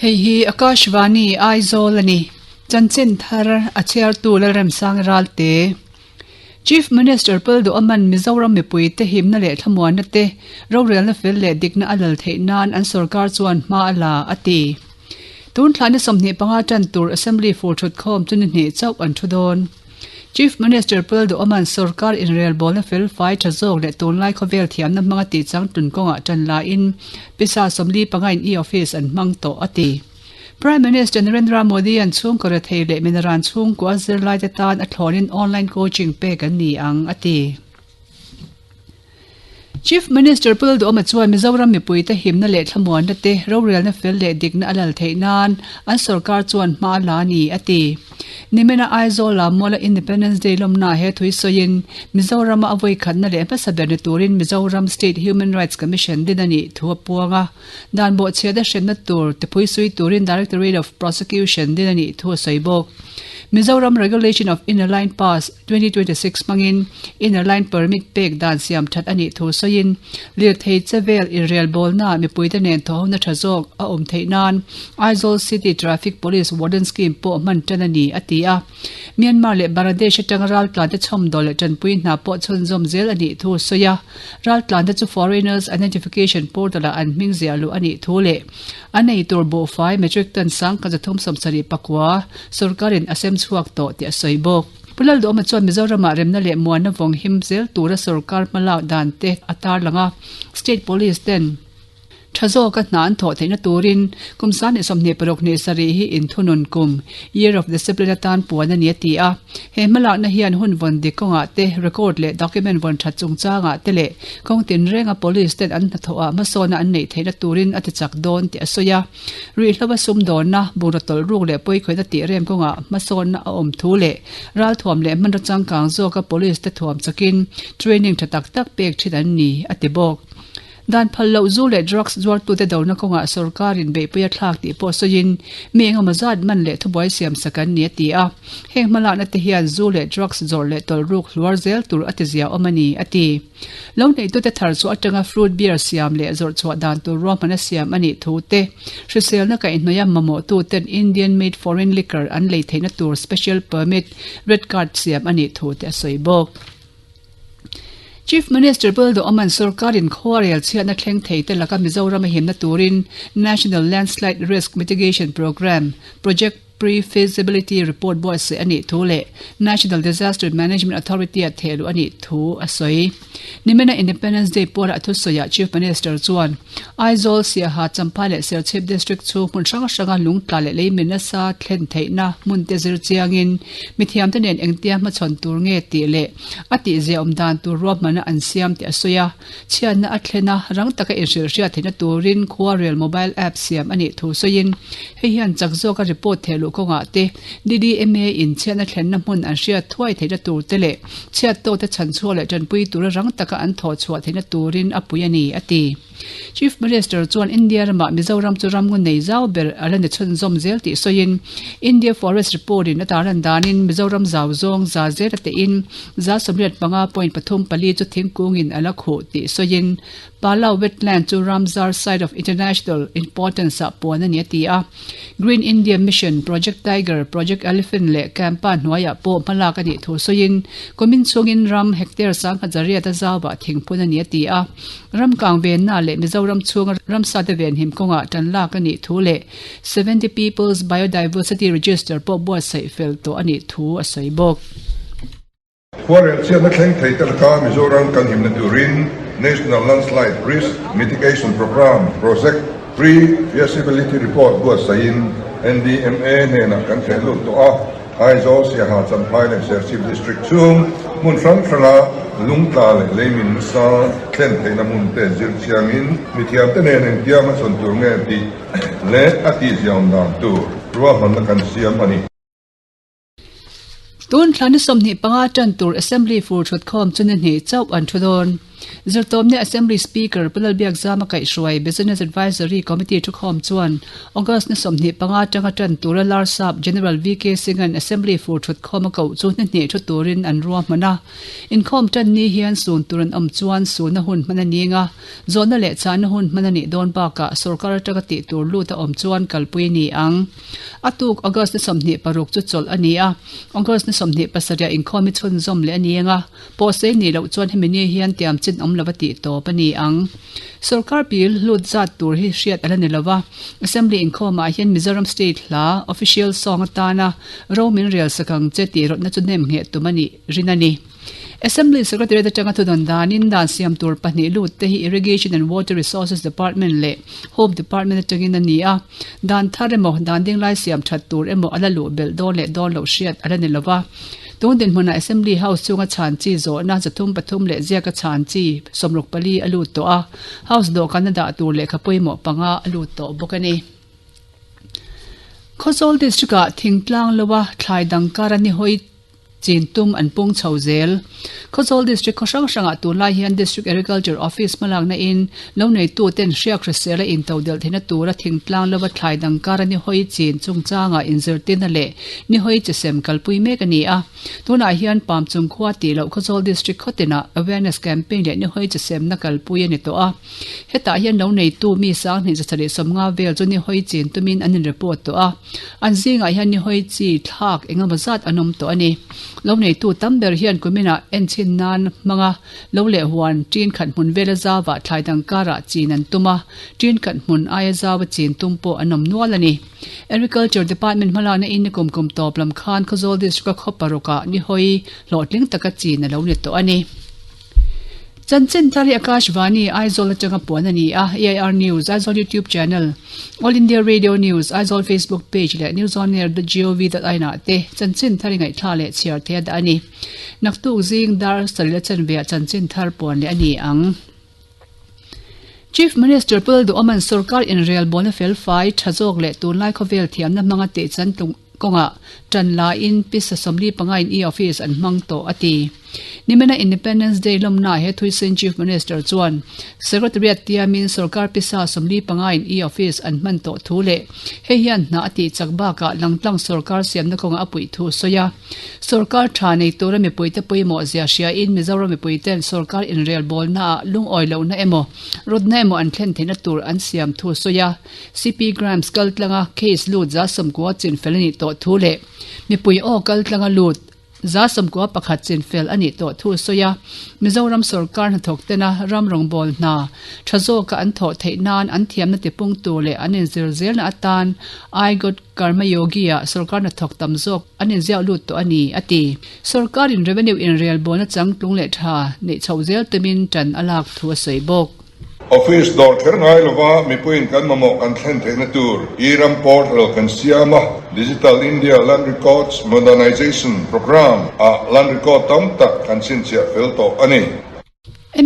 Hei hi Akashvani Aizawl a ni. Chanchin thar a chhiartu Lalremsang Ralte. Chief Minister Pulduaman Mizoram mipuite himna leh thlamuanna te, rorelna fel leh dikna a lal theih nan an sorkar chuan hma a la, a ti. Tun thla ni 25 tan tur Assembly fur thutkhawm chu ni hnih chauh an thu dawn. Chief Minister Pulduaman sorkar inrelbawlna fel fai tha zawk leh tunlai khawvel thiamna hmanga tihchang tun kawngah tan laiin pisa 45 in e-office an hmang tawh, a ti. Prime Minister Narendra Modi-a'n chhungkaw rethei leh minaran chhungkua zirlaite tan a thlawnin online coaching pek an ni ang, a ti. Chief Minister Pu Lalduhawma chuan Mizoram mipuite himna leh thlamuanna te, rorelna fel leh dikna a lal theih nan an sorkar chuan hma a la a ni, a ti. Nimina Aizawl-a Muala Independence Day lawmnaah he thui sawiin Mizorama a vawikhatna leh hmasa ber ni turin Mizoram State Human Rights Commission din a nih thu a puang a. Dan bawhchhiat a hremna tur tiphui sui turin Directorate of Prosecution din a nih thu a sawi bawk. Mizoram Regulation of Inner Line Pass, 2026 hmangin Inner Line Permit pek dan siam that a nih thu sawiin lirthei che vel inrelbawlnaah mipuite nen thawhhona tha zawk a awm theih nan Aizawl City Traffic Police Warden Scheme pawh hman tan a ni, a ti a. Myanmar leh Bangladesh atanga raltlante chhawmdawl leh tanpui hna pawh chhunzawm zel a nih thu a sawi a. Raltlante chu Foreigners Identification Portal-ah an hming ziah luh a nih thu leh an ei tur buhfai metric ton 1779 sorkarin a sem chhuak tawh tih a sawi bawk. Pu Lalduhawma chuan Mizoramah remna leh muanna vawng him zel tura sorkar hmalak dan te a tarlang a, State Police ten tha zawka hna an thawh theihna turin kum 26 hnih sarih hi inthunun kum, Year of Discipline, atan puan a ni a ti a. He hmalakna hian hun vawn dik kawngah te, record leh document vawn that chungchangah te leh kawng tinrenga Police ten an hnathawhah hmasawna an neih theihna turin a tichak dawn tih a sawi a. Ruihhlo a sumdawnna, bungraw tawlh ruk leh pawikhawihna tih rem kawngah hmasawnna a awm thu leh ralthuam leh hmanraw changkang zawka police te thuam chakin training tha tak tak pek thin an ni, a ti bawk. Dan phal loh zu leh drugs zuartute dona kawngah sorkarin beihpui a thlak tih pawh sawiin mi engemaw zat man leh thubuai siamsak an ni, a ti a. Heng hmalakna te hian zu leh drugs zawrh leh tawlh ruk hluar zel tur a tizia awm a ni, a ti. Lo neihtute thar chu atanga fruit beer siam leh zawrh chhuah dan tur ruahman a siam a nih thu te, hriselna kaihhnawih a mamawhtuten Indian made foreign liquor an lei theihna tur special permit, red card, siam a nih thu te a sawi bawk. Chief Minister Pu Duhawman sorkarin khuarel chhiatna thleng thei te laka Mizoram a himna turin National Landslide Risk Mitigation Programme, Project Pre-Feasibility Report buatsaih a nih thu leh National Disaster Management Authority-a thehluh a nih thu a sawi. Nimina Independence Day puala a thusawiah Chief Minister chuan Aizawl, Siaha, Champhai leh Serchhip District chhung hmun hrang hranga lungtla leh lei min nasa thlen theihna hmun te zir chiangin mithiamte nen engtia hmachhawn tur nge tih leh a tihziaawm dan tur ruahmanna an siam tih a sawi a. Chhiatna a thlen a, rang taka inhrilhhriat theihna turin Khuarel mobile app siam a nih thu sawiin, hei hian chak zawka report theh luh kawngah te, DDMA in chhiatna thlenna hmun an hriat thuai theihna tur te leh chhiat tawkte chhan chhuak leh tanpui tura rang taka an thawh chhuah theihna turin a pui a ni, a ti. Chief Minister chuan India ramah Mizoram chu ramngaw nei zau ber a la ni chhunzawm zel tih sawiin, India Forest Report in a tarlan danin Mizoram zau zawng za zel a tehin 85.34 chu thingkungin a la khuh tih sawiin Palau Wetland chu Ramsar Site of International Importance ah puan a ni a ti a. Green India Mission, Project Tiger, Project Elephant leh Campa hnuaiah pawh hmalak a nih thu sawiin kumin chhungin ram hectare 10,800 a zauah thingphun a ni a ti a. Ram kang venna leh Mizoram chhunga ramsate venhim kawngah tan lak a nih thu leh 70 People's Biodiversity Register pawh buatsaih fel tawh a nih thu a sawi bawk. Khuarel chhiatna thleng thei te laka Mizoram kan himna turin National Landslide Risk Mitigation Programme Project Pre-Feasibility Report buatsaihin NDMA hnenah kan theh lut tawh a, Aizawl, Siaha, Champhai leh Serchhip District chhung hmun hrang hranga lungtla leh leimin nasa thlen theihna hmun te zir chiangin mithiamte nen engtia hmachhawn tur nge tih leh a tihziaawm dan tur ruahmanna kan siam a ni. Tun thla ni 25 tan tur Assembly fur thutkhawm chu ni hnih chauh an thu dawn. Zirtawpni Assembly Speaker Pu Lalbiakzama kaihhruai Business Advisory Committee thukhawm chuan August ni 25 atanga tan tura Larsap General VK Singh-a'n Assembly fur thutkhawm a koh chu hni hnih thu turin an ruahman a. Inkhawm tan ni hian sun tur an awm chuan sunna hun hman a ning a, zawhna leh chahna hun hman a nih dawn bakah sorkar atanga tih tur lut a awm chuan kalpui a ni ang. A tuk August ni 26 chu chawlh a ni a, August ni 27 ah inkhawm hi chhunzawm leh a ning a. Pawhsei nih loh chuan hemi ni hian tiam chin awm lova tih tawp a ni ang. Sorkar pil hlut zat tur hi hriat a la ni lova, Assembly inkhawmah hian Mizoram State hla, official song, atana ro min rel sak ang che tih rawtna chu nem ngheh tum a nih rin a ni. Assembly Secretariat atanga thudawn danin dan siam tur pahnih lut te hi Irrigation and Water Resources Department leh Home Department atangin a ni a, dan thar emaw dan dinglai siam that tur emaw a la luh belh dawn leh dawn loh hriat a la ni lova. Tun dinhmunah Assembly House chunga chhan chi zawhna 303 leh ziaka chhan chi 64 a lut tawh a, House dawhkana dah tur lehkha pawimawh panga a lut tawh bawk a ni. Khawzawl District-ah thingtlang loa thlai dang kara ni hawi chin tum an pung chho zel. Khawzawl District khaw hrang hrangah tunlai hian District Agriculture Office hmalakna in lo neituten hriak hrisel a intodelh theihna tura thingtlang lova thlai dang kara ni hawi chin chungchangah inzirtirna leh ni hawi chi sem kalpui mek a ni a. Tunah hian Pam chung khua tih loh Khawzawl District khaw tinah Awareness Campaign leh ni hawi chi semna kalpui a ni tawh a. Hetah hian lo neitu mi sanghnih zasarih sawmnga vel chu ni hawi chin tumin an inreport tawh a. An zingah hian ni hawi chi thlak engemaw zat an awm tawh a ni. Lo neitu tam ber hian kuminah enchin nan hmanga lo leh huan ṭin khat hmun vela zauvah thlai dang karah chin an tum a, ṭin khat hmun aia zauva chin tum pawh an awm nual a ni. Agriculture Department hmalakna in nikum kum tawp lam khan Khawzawl District-a khaw parukah ni hawi hlawhtling taka chin a lo ni tawh a ni. Chanchin thar hi Akashvani, Aizawl atanga puan a ni a, AIR News, Aizawl YouTube Channel, All India Radio News, Aizawl Facebook Page leh newsonair.gov.in ah te chanchin thar i ngaihthla leh chhiar thei a dah a ni. Naktuk zing dar sarih la chanve ah chanchin thar puan leh a ni ang. Chief Minister Pu Lalduhawman sorkar inrelbawlna felfai tha zawk leh tunlai khawvel thiamna hmanga tihchan kawngah tan laiin pisa 45 in e-office an hmang tawh a ti. Nimina Independence Day lawmnaah he thuisin Chief Minister chuan Secretariat tiamin sorkar pisa 45 in e-office an hman tawh thu leh hei hian hna a tih chak bakah langtlang sorkar siamna kawngah a puih thu a sawi a. Sorkar tha nei tura mipuite pawimawh zia hriain Mizoram mipuiten sorkar inrelbawlnaah lungawi lohna emaw rawtna emaw an thlen theihna tur an siam thu a sawi a. CP Grams kal tlanga case lut 190 chin fel a nih tawh thu leh mipui aw kal tlanga lut 191 chin fel a nih tawh thu a sawi a. Mizoram sorkar hnathawk tena ram rawngbâwl hna tha zawka an thawh theih nan an thiamna tipung tur leh an inzir zelna atan iGOT Karma Yogi-ah sorkar hnathawk tam zawk an inziak lut tawh a ni, a ti. Sorkarin revenue inrelbawlna changtlung leh tha neih chhoh zel tumin tan a lak thu a sawi bawk. Office dawr kher ngai lova mipuiin kan mamawh kan thlen theihna tur e-ram portal kan siam a, Digital India Land Records Modernization Programme ah land record tam tak kan chhinchhiah fel tawh a ni.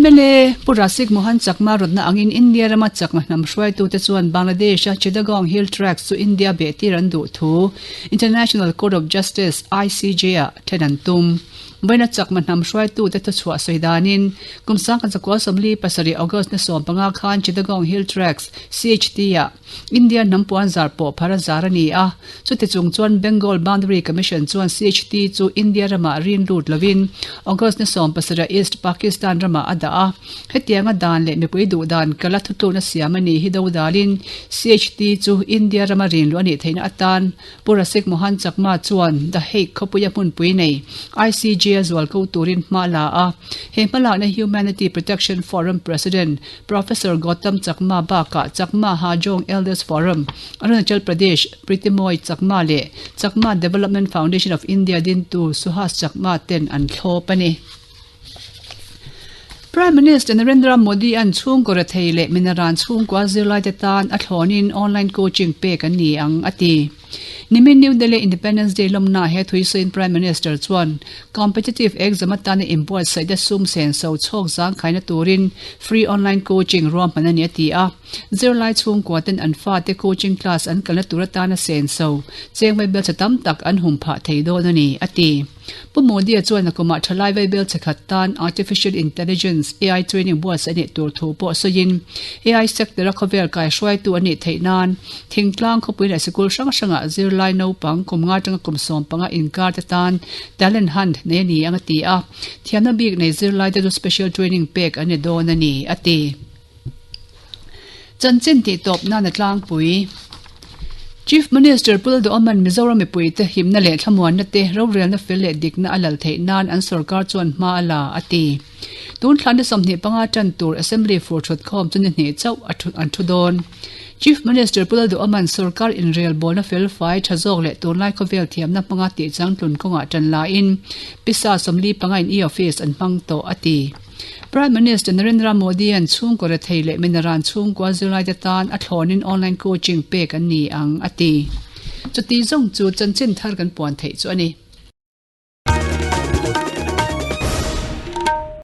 Mla Pu Rasik Mohan Chakma rawtna angin India rama Chakma hnam hruaitute chuan Bangladesh-a Chittagong Hill Tracts chu India behtir an duh thu International Court of Justice, ICJ, ah thlen an tum. Vawiina Chakma hnam hruaitute thuchhuah sawi danin kum 1977 August ni 15 khan Chittagong Hill Tracts, CHT, ah India hnam puan zar pawh phar a zar a ni a. Chuti chung chuan Bengal Boundary Commission chuan CHT chu India ramah rin lut lovin August ni 17 East Pakistan ramah a dah a. Hetianga dan leh mipui duh dan kala thutlukna siam a ni hi dodalin CHT chu India rama rin luh a nih theihna atan Pu Rasik Mohan Chakma chuan The Hague khawpuia hmunpui nei ICJ a zual ko turin hma la a. He hmalakna Humanity Protection Forum President Professor Gautam Chakma bakah Chakma Hajong Elders Forum, Arunachal Pradesh, Pritimoy Chakma leh Chakma Development Foundation of India dintu Suhas Chakma ten an thlawp a ni. Prime Minister Narendra Modi-a'n chhungkaw rethei leh minaran chhungkua zirlaite tan a thlawnin online coaching pek an ni ang, a ti. Nimin New Delhi Independence Day lawmna he thuisawiin Prime Minister chuan Competitive exam atana inbuatsaihna sum senso chhawk zangkhaina turin free online coaching ruahman a ni a ti a. Zirlai chhungkua ten an fate coaching class an kalna tur atana senso cheng vaibelchhe tam tak an hum phah thei dawn a ni, a ti. Pu Modi-a chuan a kumah thalai vaibelchhe khat tan Artificial Intelligence, AI, training buatsaih a nih tur thu pawh sawiin AI sector-a khawvel kaihruaitu a nih theih nan Thingtlang khawpui leh sikul hrang hrangah zirlai naupang kum nga atanga kum 15 inkar te tan talent hunt nei a ni ang a ti a, thiamna bik nei zirlai te chu special training pek an ni dawn a ni, a ti. Chanchin tih tawp nan a tlangpui. Chief Minister Pu Lalduhawman Mizoram mipuite himna leh thlamuanna te rorelna fel leh dikna a lal theih nan an sorkar chuan hma a la, a ti. Tun thla ni 25 tan tur Assembly fur thut khawm chu ni hnih chauh a an thu dawn. Chief Minister Pu Lalduhawman sorkar inrel bawlna fel fai tha zawk leh tunlai khawvel thiamna hmanga tih changtlun kawngah tan laiin pisa 45 in e-office an hmang tawh a ti. Prime Minister Narendra Modi-a'n chhungkaw rethei leh minaran chhungkua zirlaite tan a thlawnin online coaching pek an ni ang a ti. Chuti zawng chu chanchin thar kan puan theih chu a ni.